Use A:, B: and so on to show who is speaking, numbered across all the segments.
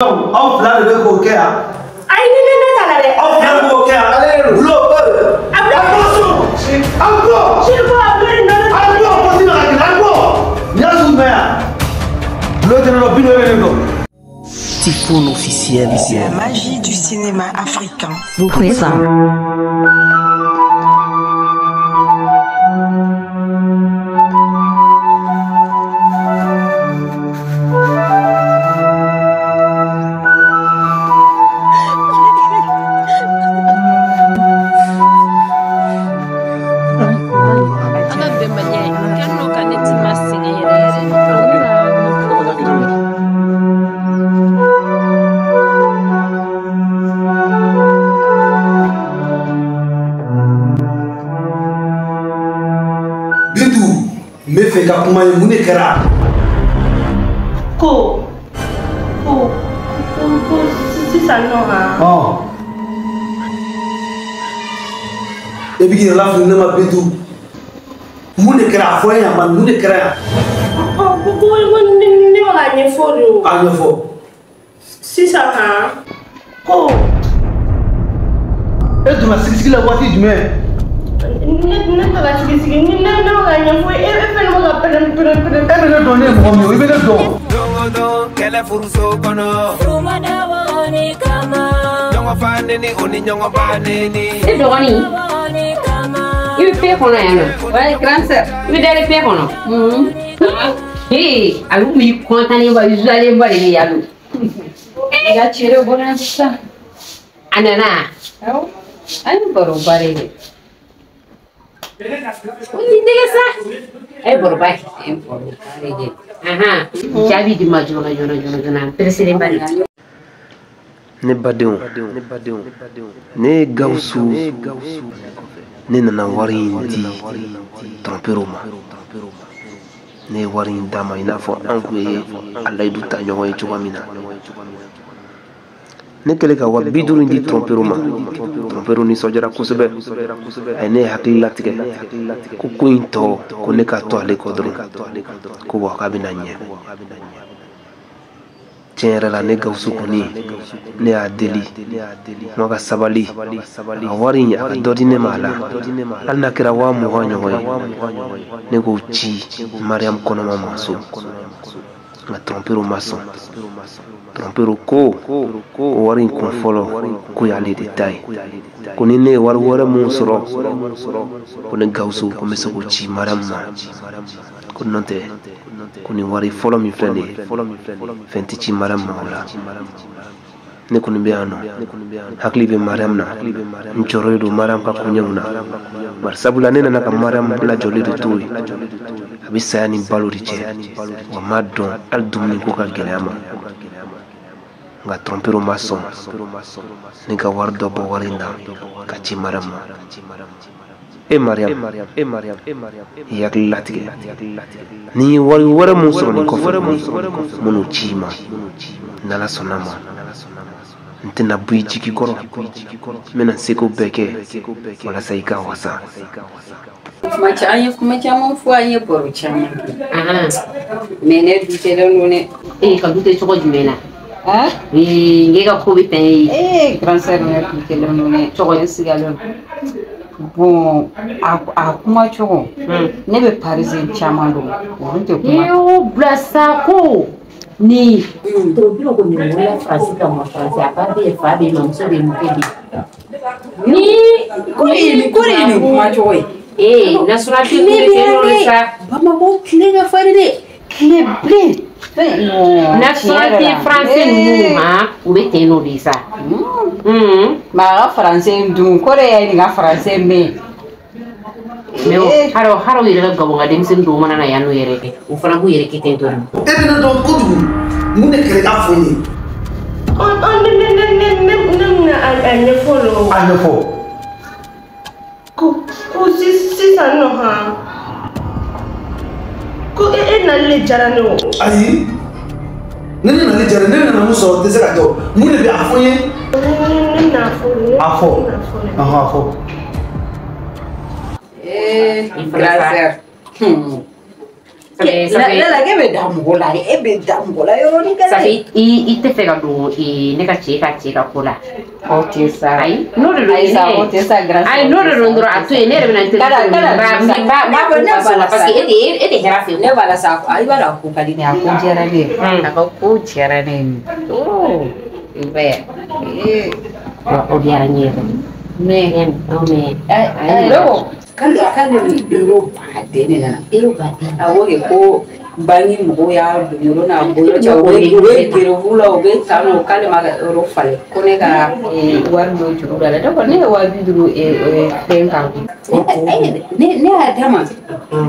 A: Aw fila de bɛ k'o kɛ yan.
B: Ayi ni ne t'a la dɛ.
A: Aw fila de b'o kɛ yan. Ale de don. Bulo
B: A
A: a bɔ so. A bɔ.
B: Siriku a bolo ni nɔnɔ.
A: A bɔ pɔsi la ka gɛlɛn a bɔ. Nin y'a sugu jumɛn ye? Bulo tɛ ne dɔn, Bindo bɛ ne dɔn.
C: Typhoon officiel.
D: La magie du cinéma africain.
E: Vous présente.
A: Bintu, n bɛ fɛ i ka kuma ye, mun de kɛra?
B: Ko ko ko ko sisan nɔ han.
A: E bɛ k'i yɛrɛ lafili ne ma Bintu. Mun de kɛra? A fɔ n ye yan man, mun de kɛra yan?
B: Ɔ ko ko ko ne ma ka ɲɛfɔ de o.
A: A ɲɛfɔ.
B: Sisan han ko.
A: E donna sigisigi la waati jumɛn?
B: Ne tɛ ka sigi sigi ni ne ma ka ɲɛfɔ e fɛnɛ ma ka pɛrɛn pɛrɛn pɛrɛn.
A: E bɛ ne dɔn, ne ye mɔgɔ min ye, i bɛ ne dɔn.
F: Don o don kɛlɛ furuso kɔnɔ.
G: Furu ma dabɔ ni kama.
F: Ɲɔgɔn fa neni o ni ɲɔgɔn ba neni.
H: E dɔgɔnin, i bɛ pe kɔnɔ yan nɔ. Ouais, grande sœur, i bɛ dayɛlɛ pe kɔnɔ. Ee, a bɛ komi i kɔntannen ba, i joyeux ba de bɛ yan nɔ.
I: I ka cɛ bɔra yan sisan.
H: A nana.
I: Awɔ, an ye baroba de kɛ.
H: Ni nɛgɛ sa. A ye baroba kɛ. A ye baroba de kɛ. Ahan, jaabi di ma joona joona joona joona, n pereselen ba de.
C: Ne badenw, ne ye Gawusu, ne nana wari in di trɔnperew ma. Ne ye wari in d'a ma i n'a fɔ an tun ye a layidu ta ɲɔgɔn ye cogoya min na. Ne kɛlen ka 50 in di trɔnperew ma, trɔnperew nisɔndiyara kosɛbɛ. A ye ne hakili latigɛ ko ko in tɔ ko ne k'a to ale kɔ dɔrɔn, ko wa k'a bɛna ɲɛ. Tiɲɛ yɛrɛ la, ne Gawusu kɔni, ne y'a deli n ka sabali, a wari in a ka dɔ di ne ma a la, hali n'a kɛra 20,000 ɲɔgɔn ye, ne k'o ci Mariam kɔnɔma ma so. Nka trɔnperew ma sɔn. Trɔnperew ko ko wari in kun fɔlɔ ko y'ale de ta ye, ko ni ne ye wari wɛrɛ mun sɔrɔ, ko ne Gawusu ko n bɛ se k'o ci Mariam ma, ko n'o tɛ ko nin wari fɔlɔ min filɛ nin ye, fɛn tɛ ci Mariam ma o la. Ne kɔni bɛ yan nɔ, hakili bɛ Mariam na, n jɔrɔlen don Mariam ka koɲɛw na, bari sabula ne nana ka Mariam lajɔlen de to yen. A bɛ saya ni balo de cɛ, wa n m'a dɔn hali dumuni ko ka gɛlɛn a ma. Nka trɔnperew ma sɔn ne ka wari dɔ bɔ wari in na ka ci Mariam ma. E Mariam, i hakili latigɛ, n'i ye wari wɛrɛ mun sɔrɔ nin kɔfɛ, minnu ci i ma, n'Ala sɔnna ma, n tɛna bɔ i jigi kɔrɔ, n bɛna seko bɛɛ kɛ walasa i ka wasa.
I: Kuma an ye kuma caman fɔ, an ye baro caman kɛ. Mais ne dutelen don dɛ.
H: Ee, ka dute cogo jumɛn na?
I: Ee,
H: n k'e ka ko bɛ tan ye.
I: Ee, grande sœur, ne dutelen don dɛ. Cogo ne sigalen don. Bon, a kuma cogo, ne bɛ parisien caman dɔn, olu tɛ kuma.
H: Ee, o bila sa ko ni trɔnperew ko nin wolola Faransi ka mɔ Faransi, a ba bɛ yen, fa bɛ yen, mamuso bɛ yen, mɔkɛ bɛ yen. Ni
I: ko de ye nin kuma cogo ye.
H: Ee, nationalité ko bɛ kɛ n'o ye sa.
I: Bamakɔ tile ka farin dɛ, tile bilen.
H: Nationalité français ninnu han, u bɛ ten n'o de ye sa.
I: Mais a ka français dun, ko de ye nin ka français mɛn.
H: Mais haro yɛrɛ ka Gabon ka denmisɛnnin dɔw mana na yan n'o yɛrɛ kɛ, o fana b'u yɛrɛ kɛ ten tɔ de.
A: E bɛ ne dɔn kojugu, mun de kɛra i k'a fɔ n ye?
B: Ɔ ne ne ne ne ne ne bɛna a ɲɛfɔ de o.
A: A ɲɛfɔ.
B: Ko ko sisan nɔ han. Ko e nali de diyara ne o.
A: Ayi, ne nali diyara ne, ne nana mun sɔrɔ, n tɛ se ka kɛ o. Mun de bɛ a fɔ n ye?
B: Ne bɛna a fɔ de.
A: A fɔ. Ɔhɔn, a fɔ.
I: Ee, grande sœur. La la e bɛ da mɔgɔ la e bɛ da mɔgɔ la yɔrɔnin kelen.
H: Ça fait i tɛ fɛ ka don ne ka cɛ ka ko la.
I: O tɛ sa.
H: Ayi n'o de don.
I: Ayi sa o tɛ sa grand.
H: Ayi n'o de don dɔrɔn a to yen ne yɛrɛ bɛna n teri n b'a ko la parce que e tɛ hɛrɛ fɛ.
I: Ne b'a la sa i b'a dɔn a ko ka di ne ye a ko diyara ne ye. A ka ko diyara ne ye. I b'a ye.
H: O diyara n ye yɛrɛ.
I: Mais
H: non mais.
I: Ne ko k'ale ni euro baden de nana.
H: Euro baden.
I: Awɔ kɛ ko banki mɔgɔw y'a don yɔrɔ n'a bɔ yɔrɔ cɛ u bɛ gɛrɛfu la u bɛ tan nɔ k'ale ma ka euro falen ko ne ka wari don juru la ne ko ne ye 50 000 fɛn k'a kun. Ne y'a d'a ma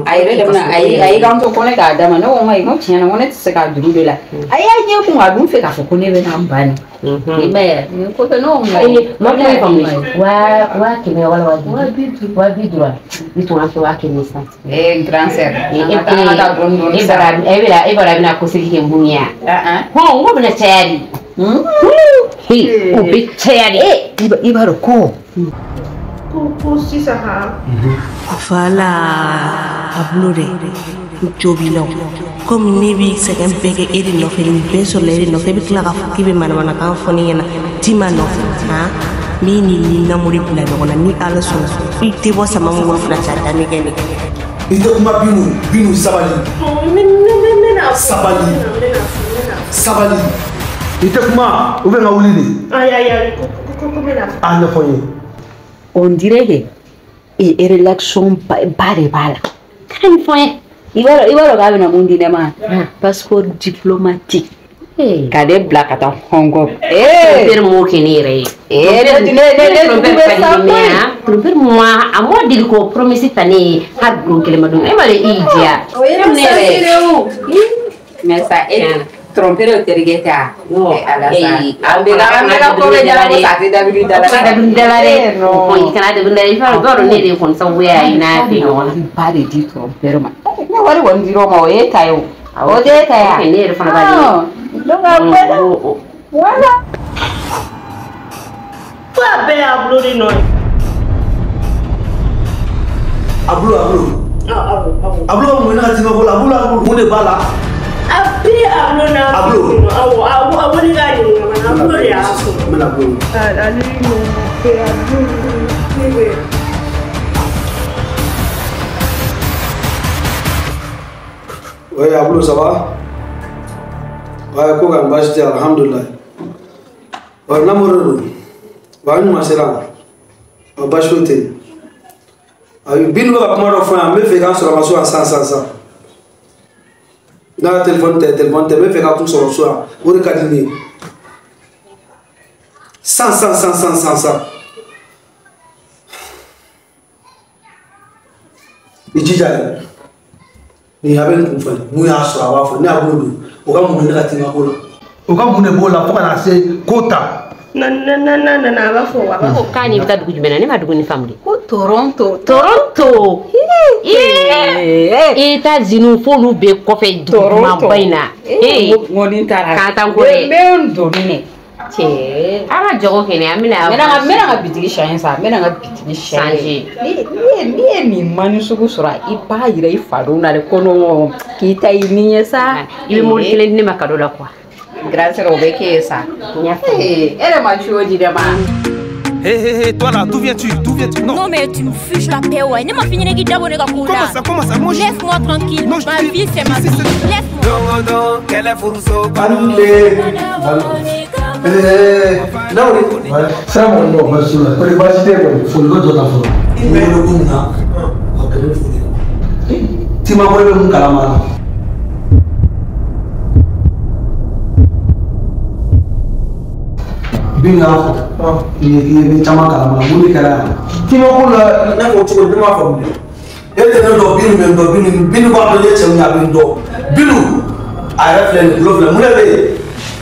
I: a yɛrɛ de bɛna a y'i kanto ko ne k'a d'a ma ne ko n ko tiɲɛ na ko ne tɛ se k'a juru de la a y'a ɲɛ kun a dun fɛ k'a fɔ ko ne bɛ na n ba nin. I m'a ye nin ko tɛ ne ko n ko
H: ma kuma faamu 100 wala 50 i tun b'a fɛ 100 san.
I: Grand sœur. E
H: e b'a bɛna kosigi kɛ mun ye wa? Hɔn n ko bɛna caya de. O bɛ caya de.
I: I b'a dɔn ko.
B: Ko sisan han.
D: Voilà a bolo dɛ jo b'i la komi ne b'i sɛgɛn bɛɛ kɛ e de nɔfɛ nin bɛɛ sɔrɔla e de nɔfɛ e bɛ tila k'a fɔ k'i bɛ manamanakan fɔ ne ɲɛna Tima nɔfɛ han n b'i ni namori bila ɲɔgɔn na ni Ala sɔnna i tɛ bɔ sama min 7 cɛ a danni kɛ ne.
A: I tɛ kuma Binu sabali. Sabali. Sabali. I tɛ kuma ou bien n ka wuli de.
B: Ayi ayi ko n bɛna fɔ.
A: A ɲɛfɔ n ye.
I: On dirait que e relation ba de b'a la.
H: Kan fɔ n ye.
I: I b'a dɔn k'a bɛna mun di ne ma? Passeport diplomatique. K'ale bila ka taa Hong Kong.
H: Trompeur m'o kɛ ne yɛrɛ ye.
I: Ne
H: trompeur ka di ne ye trompeur ma a m'o deli k'o promesse ta ne ye hali don kelen ma don e ma de i diya.
I: O ye ne yɛrɛ ye o. Mais ça e trompeur terikɛ tɛ wa? Ala sa. An bɛ ka ko bɛ ɲɛnabɔ sa a tɛ dabiri da la.
H: A tɛ dabiri da la dɛ. O kɔni i kana dabiri da la i b'a dɔn ne de ye kɔni sababu ye a ye n'a fɛ ɲɔgɔn na.
I: Ba de di trompeur ma. Ne wari kɔni dir'o ma o ye ta ye o. O tɛ e ta ye wa?
H: Ne yɛrɛ fana b'a di.
I: Donc après, voilà.
B: Ko a bɛɛ y'a bolo de nɔ ye.
A: A bolo. A bolo mun ne ka tima ko la a bolo mun de b'a la.
B: A bɛɛ a bolo n'a bolo. Awɔ a wele k'a ɲininka a bolo de y'a sɔrɔ.
A: N bɛna bolo.
B: Ale ɲɔgɔn a bolo.
A: Oui, Ablo, ça va? Ouais, ko kan baasi tɛ alhamdulilayi. Ouais, namoro don. Wa n ɲuman sera. Wa baasi foyi tɛ yen. Ayi, Binu bɛ ka kuma dɔ fɔ n ye, n bɛ fɛ k'an sɔrɔ a ma so yan sisan. N'a ka téléphone tɛ n bɛ fɛ ka kun sɔrɔ so yan, o de ka di ne ye. San. I jija dɛ. Ni a bɛ nin kun falen mun y'a sɔrɔ a b'a fɔ ne y'a bolo don o ka mun ne ka tima ko la o ka mun de b'o la fo ka na se ko ta.
B: Na a b'a fɔ wa.
H: Ko k'a ni bɛ taa dugu jumɛn na ne ma dugu ni faamu de.
I: Ko Toronto.
H: Toronto. États-Unis f'olu bɛ kɔfɛ dugu dumanba in na.
I: Ŋɔni taara.
H: K'an t'an ko dɛ.
I: N bɛ n doni dɛ. Cɛ.
H: An ka jago kɛ an bɛna.
I: N bɛna n ka bitigi changer sa n bɛna n ka bitigi changer. N'i ye nin mani sugu sɔrɔ i b'a yira i fadenw na de ko non k'i ta ye min ye sa.
H: I bɛ mobili kelen di ne ma cadeau la quoi.
I: Grand sœur o bɛ kɛ ye sa.
H: N y'a faamu.
I: E yɛrɛ ma tuyau di ne ma.
F: Hé hé hé, toi là, d'où viens-tu? Non.
G: Non mais tu me fiches la paix, ouais. Ne m'a fini de
F: Comment ça, moi je...
G: Laisse-moi tranquille.
F: Non,
G: ma vie c'est ma vie. Laisse-moi.
A: Sira mɔgɔ dɔw bɛ so la ko baasi tɛ kɔni foli bɛ dɔ ta fɔlɔ. I bɛ wele ko mun na a kɛlen foli la. Tima ko e bɛ mun kalama la. Bin y'a fɔ i ye caman kalama la mun de kɛra yan. Tima ko la ne ko cogo di ne m'a faamu dɛ. E tɛ ne dɔn Binu bɛ n dɔn Binu b'a dɔn ne ye cɛ min ye a bɛ n dɔn Binu a yɛrɛ filɛ nin tulo filɛ mun de bɛ yen.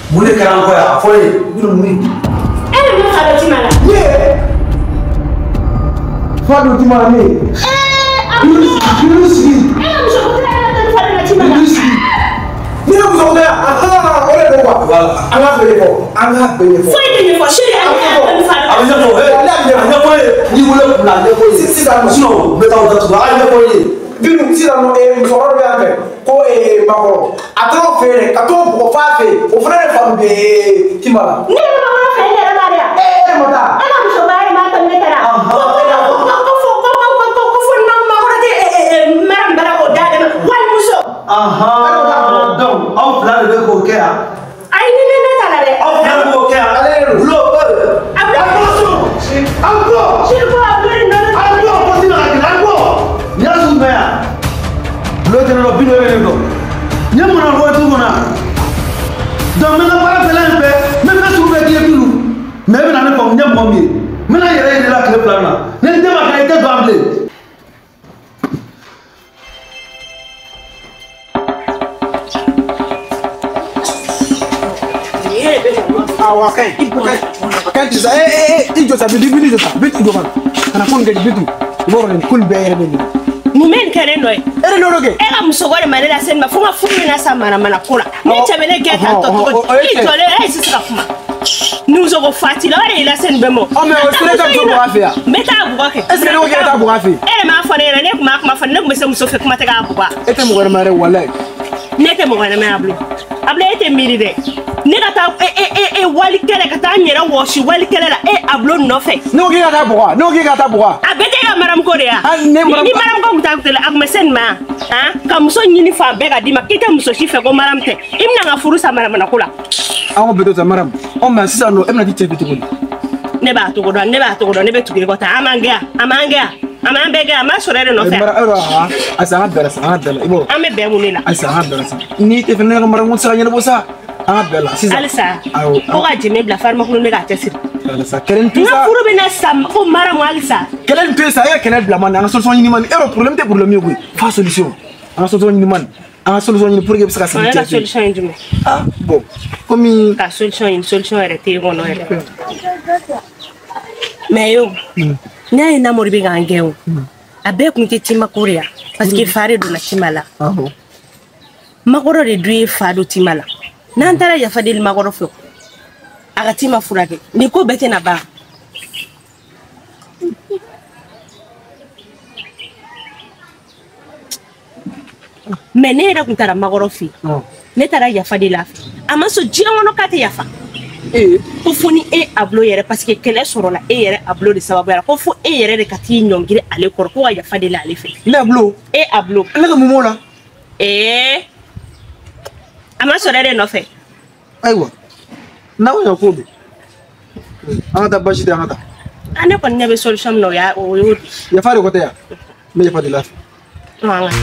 A: Mun de kɛra an kɔ yan a fɔ ne ye Binu mun ye.
B: E de bɛ fa dɔ Tima la.
A: Ne fa dɔ Tima la ne ye. Binu sigi.
B: E ka muso ko tɛ e ka fa dɔ Tima la.
A: Binu sigi. Ne ka muso ko tɛ o de don quoi. Voilà an k'a bɛɛ ɲɛfɔ an k'a bɛɛ ɲɛfɔ.
B: Foyi tɛ ɲɛfɔ sini an k'a bɛɛ fa dɔ.
A: A bɛ ɲɛfɔ. A ɲɛfɔ n ye n'i wele bila a ɲɛfɔ n ye. Sisan sinon n bɛ taa o datugu a ɲɛfɔ n ye.
E: Binu sisan nɔ musokɔrɔba dɔ bɛ yan fɛ ko Makɔrɔ a taara o fɛ yen dɛ ka t'o bugɔ f'a fɛ yen o fana de fa bɛ Tima la.
B: Ne yɛrɛ ma fɛ ne yɛrɛ ma de yan.
E: E yɛrɛ ma taa.
B: E ka musoba yɛrɛ ma ta ne taara. Ko fo na Makɔrɔ tɛ mara bara o da de ma walimuso.
A: Donc aw fila de bɛ k'o kɛ yan.
B: Ayi ni ne ta la dɛ.
A: Aw fila de b'o kɛ yan. Ale de don. Bulo.
B: A bɔ.
A: A bɔ.
B: Siriku a bɔ de nɔ.
A: A bɔ ko ti na ka kɛ a bɔ. Nin y'a sugu jumɛn yan? Bulo tɛ ne dɔn, Binu e bɛ ne dɔn. N ye mun na fɔ du kɔnɔ yan? Donc n bɛ n ka baara bɛɛ la yen fɛ, n bɛ fɛn sugu bɛɛ k'i ye Binu. Mais e bɛna ne faamu n ye mɔgɔ min ye. N bɛna n yɛrɛ yir'i la tile fila in na. Ni n den ma kɛ i tɛ don an bilen.
E: Awɔ a ka ɲi a ka ɲi sisan i jɔ sa Bintu i jɔ sa Bintu jɔ kana kana ko nin kɛ Bintu i b'a dɔn nin ko nin bɛɛ yɛrɛ bɛ nin.
D: Mun bɛ nin kɛ ne nɔ ye?
E: E de nɔ don kɛ.
D: E ka musoko de ma ne lase nin ma fo n ka furu bɛna sa manamana ko la. Ne cɛ bɛ ne gɛn tan tɔ cogo di? I jɔlen e tɛ se ka kuma. Musoko fa t'i la o de y'i lase nin bɛɛ ma.
E: Ɔ mais o sera ka muso bugɔ a fɛ yan.
D: N bɛ taa bugɔ kɛ.
E: Est ce que ne ko k'e ka taa bugɔ a fɛ yen?
D: E de m'a fɔ ne ɲɛna ne tun b'a kuma fɔ ne tun bɛ se muso fɛ kuma tɛ k'a bugɔ.
E: E tɛ mɔgɔ ɲɛnama yɛrɛ walayi.
D: Ne tɛ mɔgɔ ɲɛnama ye a bolo. A bolo e tɛ miiri dɛ. Ne ka taa e wali kɛlɛ ka taa n yɛrɛ wɔsi wali kɛlɛ la e a bolo nɔfɛ.
E: Ne ko k'e ka taa bugɔ ne ko k'e ka taa bugɔ.
D: A bɛɛ tɛ e ka maramuko de ye wa?
E: Ne maramu
D: ni maramuko tun t'a tɛlɛ a tun bɛ se nin ma han ka muso ɲini fan bɛɛ ka d'i ma k'i tɛ muso si fɛ ko maramu tɛ i bɛna n ka furu sa maramanako la.
E: An ko bɛɛ to sa maramu ɔ mais sisan nɔ e bɛna t'i cɛ fɛ cogo di?
D: Ne b'a togo dɔn ne b'a togo dɔn ne bɛ tugu i kɔ tan an m'an gɛn an m'an gɛn an m'an bɛɛ gɛn a ma sɔrɔ e de nɔfɛ.
E: Ayisa an ka bɛn la sa an ka bɛn la i b'o.
D: An bɛ bɛn mun de la?
E: Ayisa an ka bɛn la sa n'i tɛ fɛ ne ka maramu tɛ se ka ɲɛnabɔ sa. An ka bɛn la sisan.
D: Halisa ko ka jɛmɛ bila farimakulu ne k'a cɛsiri.
E: Halisa kɛlɛ nin to yen sa.
D: N ka furu bɛna sa ko maramu halisa.
E: Kɛlɛ nin to yen sa e ka kɛlɛ bila man di an ka solution ɲini man di e yɛrɛ problème tɛ problème ye koyi f'a solution an ka solution ɲini man di an ka solution ɲini pour que e bɛ se ka segin cɛ fɛ yen.
D: E ka solution ye jumɛn?
E: Ah bon komi.
D: Ka solution ɲini solution yɛrɛ tɛ e kɔnɔ yɛrɛ. Mais yo ne y'a ye Namori bɛ k'an gɛn o a bɛɛ kun tɛ Tima ko de ya parce que fa de donna Tima la. Makɔrɔ de dun ye fa don Tima la. N'an taara yafa deli Makɔrɔ fɛ a ka Tima furakɛ nin ko bɛɛ tɛna ban. Mais ne yɛrɛ kun taara Makɔrɔ fɛ yen ne taara yafa deli a fɛ a ma sɔn diɲɛ kɔnɔ k'a tɛ yafa. Ko fo ni e Ablo yɛrɛ parce que kɛlɛ sɔrɔla e yɛrɛ Ablo de sababuya la ko fo e yɛrɛ de ka t'i ɲɔngiri ale kɔrɔ ko ka yafa deli ale fɛ.
E: Ne Ablo?
D: E Ablo.
E: Ne ka mun b'o la?
D: A ma sɔrɔ e de nɔfɛ.
E: Ayiwa n'a ko ɲa ko don an ka taa baasi tɛ an ka taa.
D: A ne kɔni ɲɛ bɛ solution min na o y'o di.
E: Yafa de ko tɛ yan n bɛ yafa deli a fɛ.
D: An ka.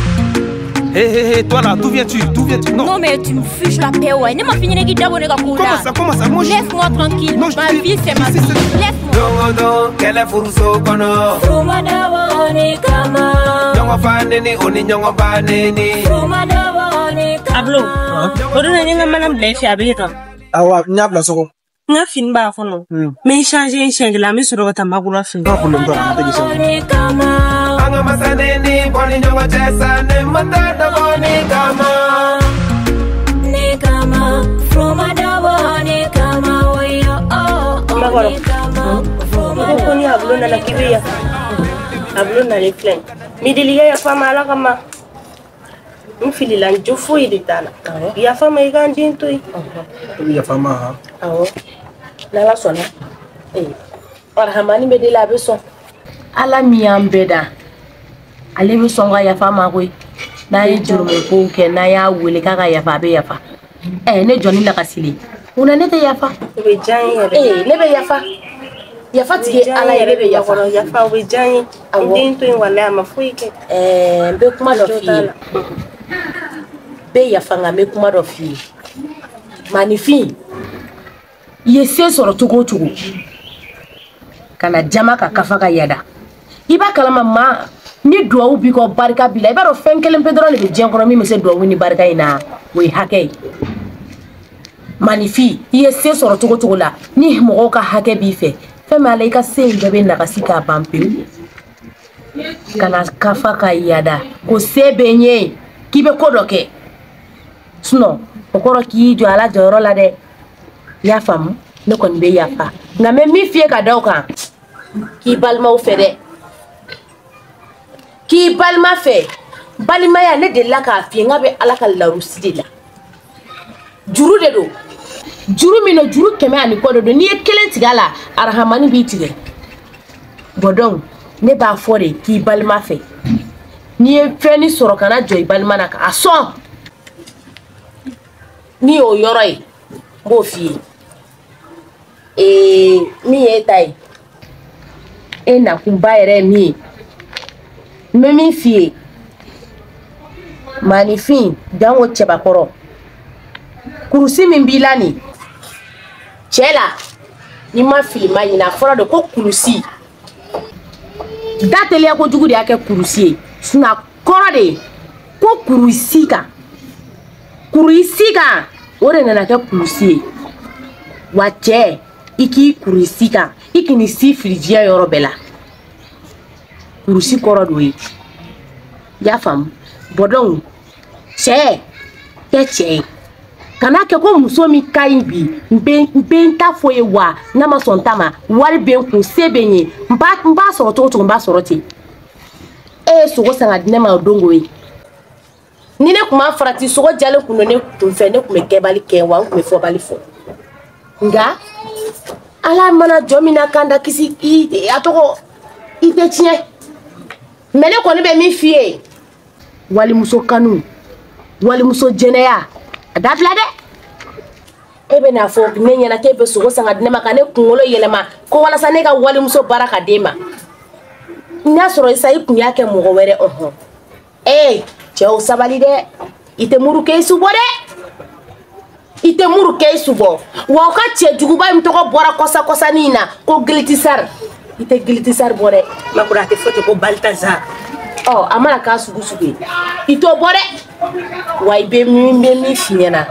F: Hé hé hé, toi là, d'où viens-tu? D'où viens-tu? Non.
G: Non mais tu me fiches la paix, ouais. Ne m'a fini qui d'abonner à
F: Comment ça, comment ça? Moi,
G: laisse-moi tranquille.
F: Non, je
G: ma vie c'est ma vie. Laisse-moi.
F: Dongo kele furuso kono.
G: Furuma dawa kama.
F: Nyongo fa neni oni nyongo ba neni.
G: Furuma dawa kama.
D: Ablo. O donna n ye n ka mana bila i fɛ a bɛ yen kan.
E: Awɔ n y'a bila so kɔnɔ.
D: N ka fini b'a kɔnɔ. N bɛ n changer n siɲɛ kelen an bɛ sɔrɔ ka taa Makɔrɔ fɛ yen.
E: Pas problème t'a la an tɛ k'i changer.
F: Anga masaneni boni nyongo chesa ne matata boni kama.
G: Ne kama furuma dawa ne kama oyo oh oh
D: Makɔrɔ.
G: Ne kama furuma
D: Ko ni Ablo nana k'i bɛ yafa. Ablo nalen filɛ nin ye. N b'i deli i ka yafa n ma Ala kama. N filila n jo foyi de t'a la. Yafa n ma i ka n den to yen.
E: E bɛ yafa n ma han?
H: Awɔ n'Ala sɔnna. Arahamani bɛ deli a bɛ sɔn. Ala min y'an bɛɛ da ale bɛ sɔn ka yafa ma koyi. N'a ye jurumu kow kɛ n'an y'a wele k'a ka yafa a bɛ yafa. Ne jɔ ni lakasili munna ne tɛ yafa?
D: O bɛ diya n ye yɛrɛ.
H: Ne bɛ yafa. Yafa tigi ye Ala ye ne bɛ yafa.
D: Yafa o bɛ diya n ye. N den to yen walayi a ma foyi kɛ.
H: N bɛ kuma dɔ f'i ye. N bɛ yafa nka n bɛ kuma dɔ f'i ye. Maanifin i ye se sɔrɔ cogo o cogo ka na jama ka kafa ka yada. I b'a kalama maa ni duwawu b'i kɔ barika b'i la i b'a dɔn fɛn kelen pe dɔrɔn de bɛ diɲɛ kɔnɔ min bɛ se duwawu ni barika in na o ye hakɛ ye. Maanifin i ye se sɔrɔ cogo cogo la ni mɔgɔw ka hakɛ b'i fɛ fɛn min ala i ka se in bɛɛ bɛ nagasi k'a ban pewu. Ka na kafa ka yada ko se bɛ n ye k'i bɛ ko dɔ kɛ sinon o kɔrɔ k'i jɔ ala jɔyɔrɔ la dɛ. I y'a faamu ne kɔni bɛ yafa nka n bɛ min f'i ye ka da o kan K'i balimaw fɛ dɛ. K'i balima fɛ. Balimaya ne delila k'a f'i ye n k'a bɛ Ala ka larusi de la. Juru de don. Juru min don juru 100 ani kɔ de don. N'i ye kelen tigɛ a la arahamani b'i tigɛ. Bon donc ne b'a fɔ de k'i balima fɛ. N'i ye fɛn sɔrɔ kana jɔ i balima na k'a sɔn. Min y'o yɔrɔ ye n b'o f'i ye. Ee min y'e ta ye e nakunba yɛrɛ ye min ye n bɛ min f'i ye maanifin janko cɛbakɔrɔ kurusi min b'i la nin cɛ la n'i ma fili ma ɲinɛ a fɔra de ko kulusi da teliya kojugu de y'a kɛ kurusi ye sinɔn a kɔrɔ de ye ko kurusi kan kurusi kan o de nana kɛ kulusi ye wa cɛ i k'i kurusi kan i k'i si fili diɲɛ yɔrɔ bɛɛ la kurusi kɔrɔ d'o ye i y'a faamu bon donc cɛ kɛ cɛ ye kana kɛ ko muso min ka ɲi bi n bɛ n ta fɔ ye wa n'a ma sɔn n ta ma wari bɛ n kun se bɛ n ye n b'a sɔrɔ cogo o cogo n b'a sɔrɔ ten e ye sogo san ka di ne ma o don ko ye ni ne kun ma farati sogo jalen kun don ne kun fɛ ne kun bɛ kɛbali kɛ wa n kun bɛ fɔbali fɔ nka ala mana jɔ min na k'an da kisi i a tɔgɔ i tɛ tiɲɛ mɛ ne kɔni bɛ min f'i ye walimuso kanu walimuso jɛnɛya a dabila dɛ e bɛ n'a fɔ ne ɲɛna k'e bɛ sogo san ka di ne ma ka ne kunkolo yɛlɛma ko walasa ne ka walimuso baara ka d'e ma n'a sɔrɔ sisan i kun y'a kɛ mɔgɔ wɛrɛ ɔhɔn ee cɛw sabali dɛ i tɛ muru kɛ i su bɔ dɛ i tɛ muru kɛ i su bɔ wa o ka cɛjuguba in tɔgɔ bɔra kɔsa kɔsani in na ko gilitisari i tɛ gilitisari bɔ dɛ.
D: Makura a tɛ fɔ ten ko Baltazar.
H: Ɔ a mana k'a sugu sugu ye i t'o bɔ dɛ wa i bɛ min f'i ɲɛna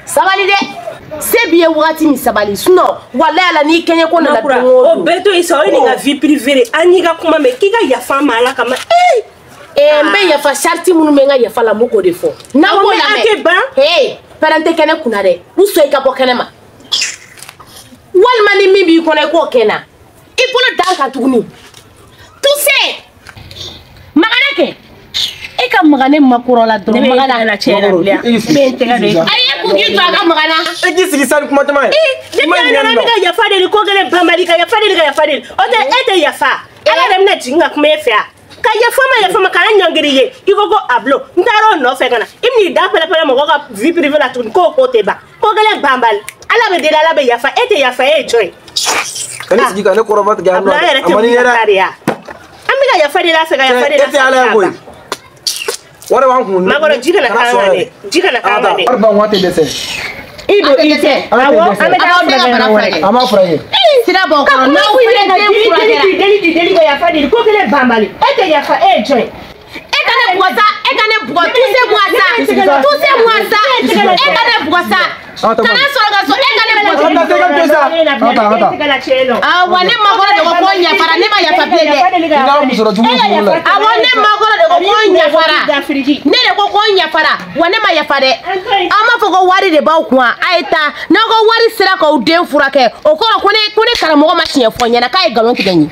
H: sabali dɛ se b'i ye wagati min sabali sinɔn walayi ala n'i kɛɲɛ ko nana don o don.
D: O bɛɛ to yen sa o ye nin ka vie privée de an y'i ka kuma mɛn k'i ka yafa ma ala kama.
H: Ee n bɛ yafa sariti minnu bɛ n ka yafa la n b'o k'o de fɔ. N'an b'o lamɛn a
D: tɛ ban.
H: Ee pɛrɛn tɛ kɛnɛ kunna dɛ u sɔn i ka bɔ kɛnɛ ma walima ni min b'i kɔnɔ i k'o kɛ n na i bolo da n kan tuguni tuse magana kɛ e ka maga ne makɔrɔ la dɔrɔn magana
D: na cɛ yɛrɛ bilen n bɛ n tɛgɛ don
H: ayi e kun k'i to a ka magana
C: e k'i sigi sa ni kuma caman ye
D: depuis a nana ne ka yafa deli ko kelen banbali ka yafa deli ka yafa deli o tɛ e tɛ yafa ala yɛrɛ bɛna jigin ka kuma e fɛ yan ka yafa ma yafa ma k'an ɲɔngiri ye i ko ko a bulon n taara o nɔfɛ ka na i bɛn'i da pɛrɛ-pɛrɛ mɔgɔ ka vie privée la tuguni k'o ko tɛ ban ko kelen banbali ala bɛ deli ala bɛ yafa e tɛ yafa e ye jɔn ye.
C: Ka ne sigi ka ne kɔrɔba tigɛ yan nɔ
D: a man di n ye dɛ an bɛ ka yafa deli a fɛ ka yafa deli a fɛ.
C: E tɛ ala ye koyi wari b'an kun.
D: Makɔrɔ ji kana k'an kan dɛ ji kana k'an kan dɛ.
E: Wari b'an kun a tɛ dɛsɛ.
D: I don i tɛ awɔ an bɛ taa bana furakɛ.
E: An b'a furakɛ.
H: Sira b'aw kɔrɔ n'aw fɛnɛ den furakɛra.
D: Deli deli deli ka yafa deli ko kelen banbali e tɛ yafa e ye jɔn ye.
H: E ka ne bugɔ sa e ka ne bugɔ touchez-moi sa touchez-moi sa e ka ne bugɔ sa kana sɔrɔ ka so e ka ne bugɔ. Awɔ ne makɔrɔ de ko ko n yafara ne ma yafa bilen dɛ. Awɔ ne makɔrɔ de ko ko n yafara ne de ko ko n yafara wa ne ma yafa dɛ. Aw m'a fɔ ko wari de b'aw kun a ye taa n'aw ka wari sera k'aw den furakɛ o kɔrɔ ko ne karamɔgɔ ma tiɲɛ fɔ n ɲɛna k'a ye nkalon tigɛ n ye.